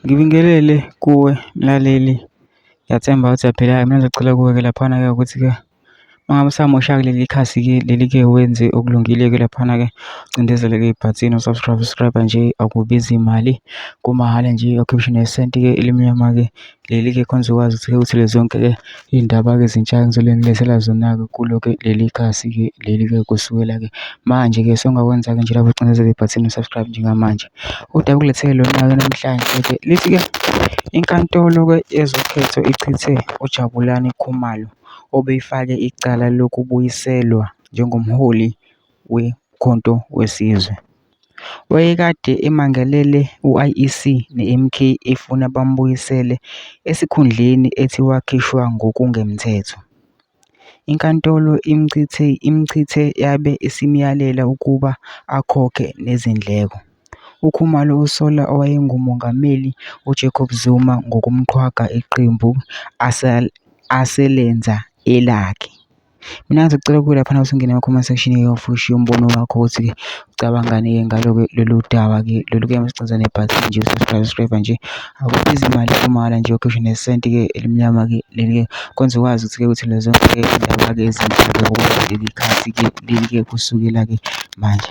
Ngibingelele kuwe mlaleli, ngiyathemba ukuthi uyaphila. Mina ngizocela kuwe-ke laphana-ke ukuthi-ke uma ngabe usamoshaka leli khasi-ke leli-ke wenze okulungile-ke laphana-ke ucindezele-ke ibhathini usubscribe nje, akubizi imali, kumahhala nje, awukhiphi nesenti-ke elimnyama-ke leli-ke khona uzokwazi ukuthi-ke uthole zonke-ke iy'ndaba-ke ezintsha ngizobe ngilethela zona-ke kulo-ke leli khasi-ke leli-ke kusukela-ke manje-ke sewungakwenza-ke nje lapho ucindezela ibhathini usubscribe njengamanje. Udaba ukulethele lona-ke namhlanje-ke lithi-ke inkantolo-ke yezokhetho ichithe uJabulani Khumalo obeyifake icala lokubuyiselwa njengomholi weMkhonto weSizwe. Wayekade emangalele u-IEC ne-MK efuna bambuyisele esikhundleni ethi wakhishwa ngokungemthetho. Inkantolo imchithe yabe isimyalela ukuba akhokhe nezindleko. UKhumalo usola owayengumongameli uJacob Zuma ngokumqhwaga iqembu aselenza elakhe. Mina ngizocela kuwe laphana usungene kuma-comment section ufushe umbono wakho ukuthi-ke ucabangani-ke ngalo-ke lolu daba-ke lolu-ke masicindeza nebhathini nje usubscribe nje, akubizi imali, kumahhala nje, awukhiphi nesenti-ke elimnyama-ke leli-ke kwenza ukwazi ukuthi-ke uthole zonke-ke iy'ndaba-ke ezinhle leli khasi-ke leli-ke kusukela-ke manje.